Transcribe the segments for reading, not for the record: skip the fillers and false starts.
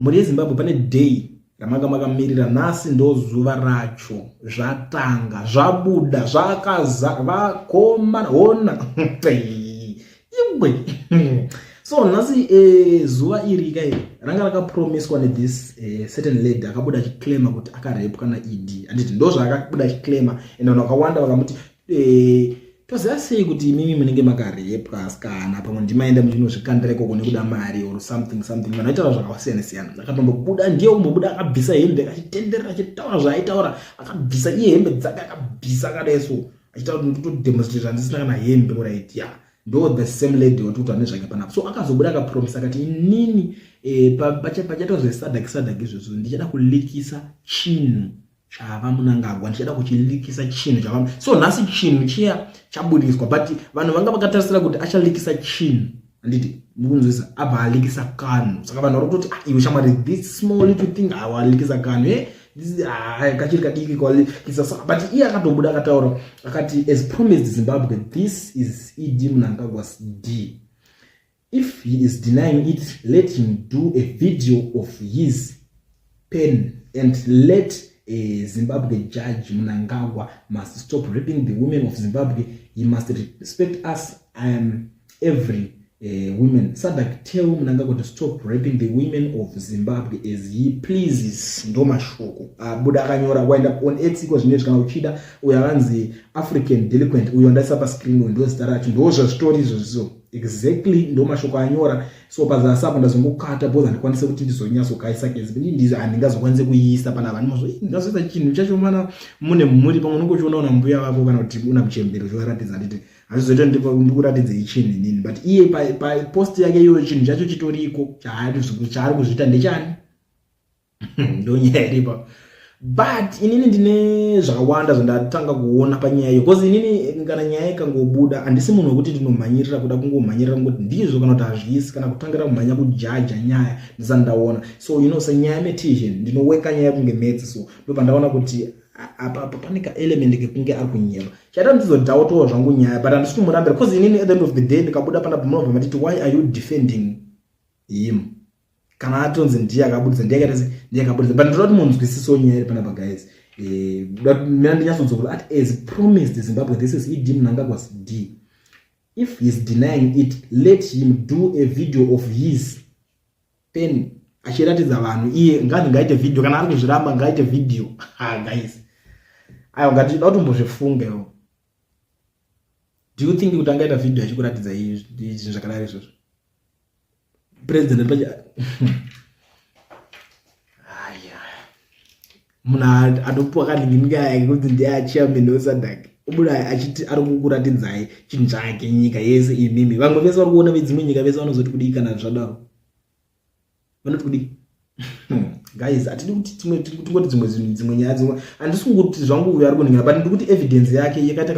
Mhuri yeZimbabwe, pane day ramanga makamirira, nhasi ndo zuva racho. Zvatanga, zvabuda, zvakaza vakomana, hona iwe. So nhasi zuva iri kai ranga rakapromiswa nethis certain lady akabuda achiclaima kuti akarepwa naED, handiti? Ndo zvaakabuda achiclaima, and vanhu vakawanda vakamuti, "Toziva sei kuti imimi munenge makarepwa? Kana pamwe ndimaenda muchinozvikandira ikoko nekuda mari or something something." Vanhu vaitaura zvakasiyana siyana. Akatombobuda, ndiye kumbobuda akabvisa hembe, achitenderera achitaura zvaaitaura, akabvisa iye hembe dzake, akabvisa akadai so, achitaura kuti nditodemonstrate handisina kana hembe, right? Ya, ndo the same lady wati kuti ane zvake panapa. So akazobuda akapromisa akati, "Inini pachaitwa zveSADC SADC izvozvo, ndichada kuleakisa chinhu chava Mnangagwa, ndichada kuchileakisa chinhu chava." So nhasi chinhu chiya chabudiswa, but vanhu vanga vakatarisira kuti achaleakisa chinhu, handiti mukunzwisa? Abva aleakisa kanhu. Saka vanhu vari kutoti, "Ah, iwe shamwari, this small little thing awaleakisa kanhu ah, kachiri kadiki kwaleakisa." But iye akatobuda akataura akati, "As promised Zimbabwe, this is ED Mnangagwa's D. If he is denying it, let him do a video of his pen and let a Zimbabwe judge. Mnangagwa must stop raping the women of Zimbabwe. He must respect us. I am every women. SADC, tell Mnangagwa to stop raping the women of Zimbabwe as he pleases." Ndo mashoko abuda akanyora. Waenda on X iko zvinezvi kana uchida, uyo akanzi African Delinquent, uyo ndaisa pascreen, uyo ndo zita racho, ndo zvazvitori izvozvo exactly, ndo mashoko anyora. So pazasi apo ndazongokata because handikwanise kuti ndizonyatsokaisa kezi, handingazokwanise kuiisa pana vanhu. Ndingazoisa chinhu chacho mana mune mhuri, pamwe unongochiona una mbuya vako kana kuti una muchembero chovaratidza, nditi hazvizoita ndikuratidzei chinhu inini. But iye papost yake iyoyo chinhu chacho chitoriko. Chaari kuzviita ndechani? Ndo nyaya iripa. But inini ndine zvakawanda zvandatanga kuona panyaya iyo, because inini kana nyaya ikangobuda, handisi munhu wekuti ndinomhanyirira kuda kungomhanyirira kungoti ndizvo kana kuti hazvisi, kana kutangira kumhanya kujaja nyaya ndisati ndaona. So senyaya yemetician, ndinoweka nyaya kunge maths. So ndobva ndaona kuti apa pane kaelement kekunge ari kunyeva chaita ndizodoubtawo zvangu nyaya, but handisi kumurambira, because inini at the end of the day ndikabuda panapa, munobva matiti, "Why are you defending him?" Kana atonzi ndiye akabudisa, ndiye akaita, ndiye akabudisa. But ndinoda kuti munzwisisewo nyaya iri panapa, guys. Mina ndinyatsodzoka ati, "As promised Zimbabwe, this is ED Mnangagwa's D. If he is denying it, let him do a video of his pen," achiratidza vanhu iye. Ngani ngaite video kana ari kuzviramba, ngaite video. Ha, guys, aiwa, ngatida kutombozvifungewo. Do you think kuti angaita video achikuratidza zvinhu zvakadaro izvozvo, president? Pachi aya munhu anopuwa kanhingi yake kuti ndiye chairman weSADC, obuda achiti ari kukuratidzai chinhu chake nyika yese. Imimi vamwe vese vari kuona vedzimwe nyika vese vanozoti kudii kana zvadaro? Vanoti kudii, guys? Hatidi kuti tingoti dzimwe zvinhu, dzimwe nyaya dzimwe. Handisi kungoti zvangu uyo ari kuningira, but ndiri kuti evidence yake yakaita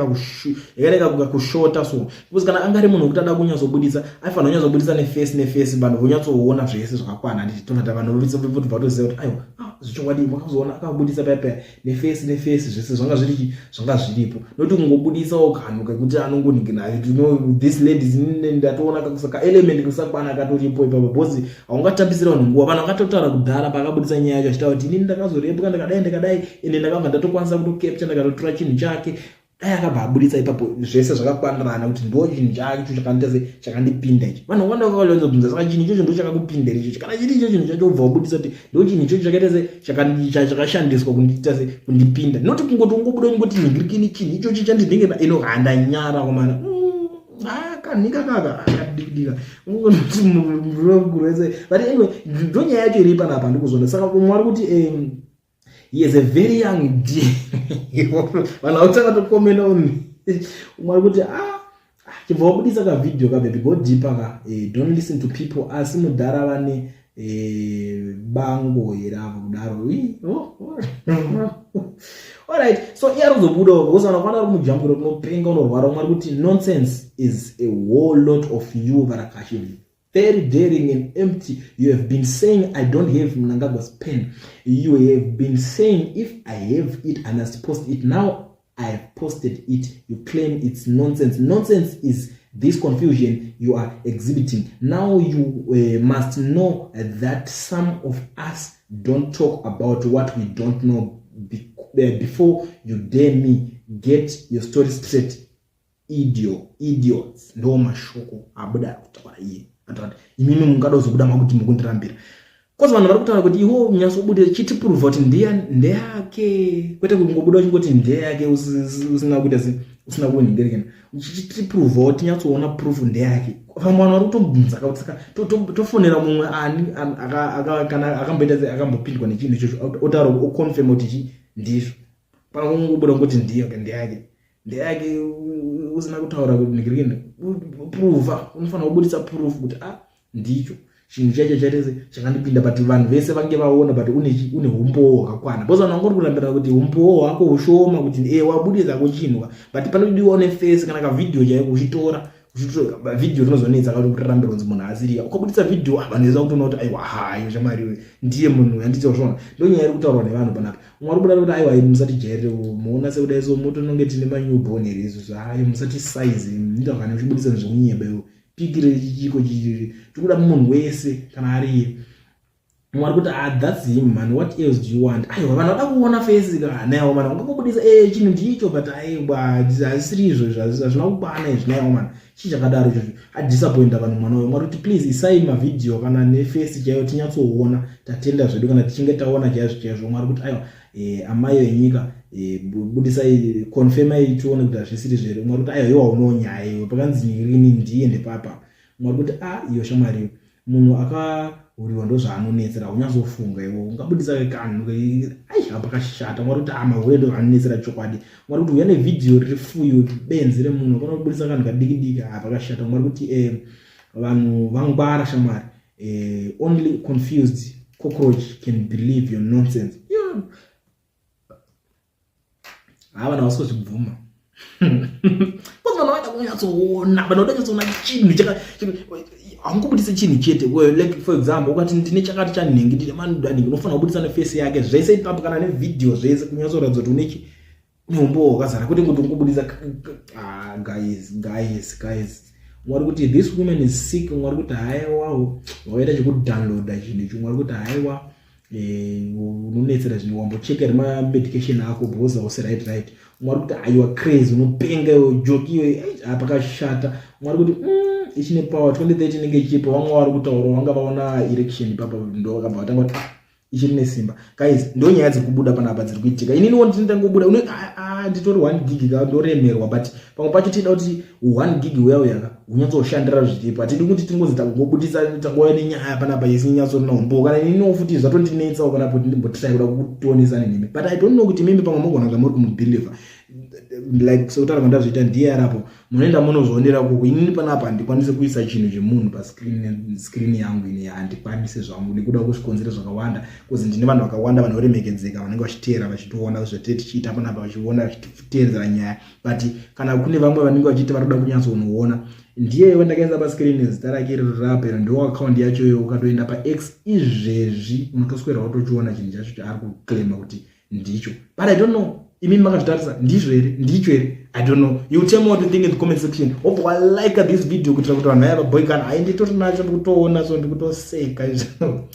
kakushota. So because kana anga ari munhu wekuti ada kunyatsobudisa, aifanira kunyatsobudisa neface neface, vanhu vonyatsoona zvese zvakakwana, handiti? Tovata vanhu votobva vatoziva kuti aiwa, ah, zvichokwadi makazoona akabudisa paya paya neface neface, zvese zvanga zviri, zvanga zviripo. Nokuti kungobudisawo kanhu kekuti anongoningira, this ladies, ndatoona kaelement kusakwana katoripo ipapo, because haungatambisira vanhu nguva. Vanhu vakatotaura kudhara paakabudisa nyaya yacho achitaura kuti, "Inini ndakazorepwa, ndakadai, ndakadai, ende ndakabva ndatokwanisa kutocapture, ndakatotora chinhu chake." Dai akabva abudisa ipapo zvese zvakakwanirana kuti ndo chinhu chacho chakandiita se chakandipinda ichi, vanhu vakawanda vakanyatsobvunza, "Saka chinhu ichocho ndo chakakupinda here ichocho?" Kana chiri icho chinhu chacho, ubva wabudisa kuti ndo chinhu ichocho chakaita se chakashandiswa kundiita se kundipinda, noti kungoti ungobuda ungoti nhingirikini chinhu ichocho chandinenge ino. Handanyara komana. Kanhika kaka kadikidika, but anyway, ndo nyaya yacho iri panapa ndikuzona. Saka umwe ari kuti, "He is a very young D." Vanhu vakutanga tokomenda. Umwe ari kuti, "Ah, chibva wabudisa kavideo kababy, go deeper ka. Don't listen to people." Asi mudhara vane bango here avo kudaro? Oh. Alright, so iye ari kuzobudawo because vanhu vakwana vari kumujambura, unopenga, unorwara. Umwe ari kuti, "Nonsense is a whole lot of you, varakashi. Very daring and empty. You have been saying I don't have Mnangagwa's pen. You have been saying if I have it, I must post it. Now I have posted it, you claim it's nonsense. Nonsense is This confusion you are exhibiting. Now you must know that some of us don't talk about what we don't know. Before you dare me, get your story straight. Idiots. Ndo mashoko abuda kutaura iye. Atati imimi mungada kuzobuda makuti mukundirambira. 'Cause vanhu vari kutaura kuti iwo unyatsobuda chitiprova kuti ndeyake, kwete kungobuda uchingoti ndeyake usina kuita se usina kunhingirekena, uchitiprova kuti tinyatsoona proof ndeyake. Vamwe vanhu vari kutobvunza kuti saka tofonera mumwe ani kana akamboita se akambopindwa nechinhu ichocho, otaura, oconfirm kuti chi ndizvo. Pana kungobuda ngoti ndiyo ndeyake, ndeyake, usina kutaura kuti nhingirekena, prova. Unofanira kubudisa proof kuti a ah, ndicho chinhu chacho chaitese chakandipinda, but vanhu vese vange vaona, but une umbowo hwakakwana, because vanhu vangori kurambira kuti umbowo hwako ushoma, kuti e wabudisako chinhu, but panodiwa une face kana kavhidhiyo chaiko uchitora. Vhidhiyo rinozonetsa kuti kurambira kunzi munhu asiriya. Ukabudisa vhidhiyo, ah, vanhu vese vakutoona kuti aiwa, hayo shamwari, ndiye munhu yanditi zvaona. Ndo nyaya iri kutaurwa nevanhu panapa. Umwe ari kubuda kuti aiwa, musatijairire, muona sekudai so motononge tine manewborn here isusu? Hayi, musati size ndoita kana uchibudisa zvekunyeba iwo pikire chiko chichiri tikuda munhu wese kana ariye. Mumwe ari kuti, "Ah, that's him, man. What else do you want?" Aiwa, vanhu vada kuona face ka. Naiwa man, ungangobudisa chinhu ndicho, but aiwa, hazvisiri izvo, hazvina kukwana izvi. Naiwa man, chii chakadaro ichocho? Adisappointa vanhu mwana uyo. Mwari kuti, "Please isai mavhidhiyo kana neface chaiyo tinyatsoona. Tatenda zvedu kana tichinge taona chaizvo chaizvo." Mwari kuti, "Aiwa, amai venyika, budisai, confirmai tione kuti hazvisiri zvere." Mwari kuti, "Aiwa, iwa unonyaya iwe pakanzi rini ndiende papa." Mwari kuti, "A ah, iyo shamwari, munhu akahuriwa ndo zvaanonetsera, unyatsofunga iwe ungabudisa kanhu. Ai, hapakashata." Mwari kuti, "Amahure ndo zvaanonetsera chokwadi." Mwari kuti, "Uya nevhidhiyo riri fuyo, benzi remunhu, kana kubudisa kanhu kadiki diki, hapakashata." Mwari kuti, "Vanhu vangwara shamwari. Only confused cockroach can believe your nonsense." Yeah. Ha, vanhu havasi kuzvibvuma because vanhu vaida kunyatsoona, vanhu vada kunyatsoona chinhu. Haungobudise chinhu chete. Like for example, ukati ndine chakati chanhingi, ndine manhingi, unofanira kubudisa neface yake zvese ipapo kana nevhidhiyo zvese, kunyatsoratidza kuti unechi neumbowo hwakazara, kwete kuti ungobudisa. Ah, guys, guys, guys. Mwari kuti, "This woman is sick." Mwari kuti, "Haiwawo, wakaita chekudownloada chinhu icho." Mwari kuti, "Haiwa, unonetsera zvinhu, wambocheka remamedication ako because hausi right." Mwari kuti, "Aiwa, crazy, unopenga iwe, joke iwe, pakashata." Mwari kuti, ichine power 2030 inenge ichipo." Vamwe vari kutaura vanga vaona election ipapa, ndo vakabva vatanga kuti, ah, ichiri nesimba. Guys, ndo nyaya dziri kubuda panapa dziri kuitika. Ininiwo ndinotangobuda, nditori 1 gig ka, ndoremerwa, but pamwe pacho tida kuti 1 gig uya uyaka unyatsoshandira zviripo. Hatidi kuti tingozi tangobudisa, tangouya nenyaya panapa isinyatsorina umbo. Kana ininiwo futi zvatondinetsawo panapa kuti ndimbotry kuda kutionesana nemi, but I don't know kuti mimi pamwe mogona kunga muri kumubelieva, like sekutaura kwandazviita, ndiye arapo, munoenda munozvionera koko. Inini panapa handikwanisi kuisa chinhu chemunhu pascreen yangu. Ini handikwanisi zvangu nekuda kwezvikonzero zvakawanda, because ndine vanhu vakawanda vanoremekedzeka vanenge vachiteera, vachitoona zvatee tichiita panapa, vachiona, vachiteedzera nyaya. But kana kune vamwe vanenge vachiita vari kuda kunyatsonoona, ndiye wandakaisa pascreen, zita rake riri rapero, ndo account yacho iyo. Ukatoenda paX izvezvi, unotoswera watochiona chinhu chacho chaari kuclaima kuti ndicho, but I don't know, imimi makazvitarisa, ndizvo here, ndicho here? I don't know. You tell me what you think in the comment section. Wobva walike this video kuitira kuti vanhu vaya vaboykana. Hai, nditori nacho, ndikutoona, so ndikutoseka izvo.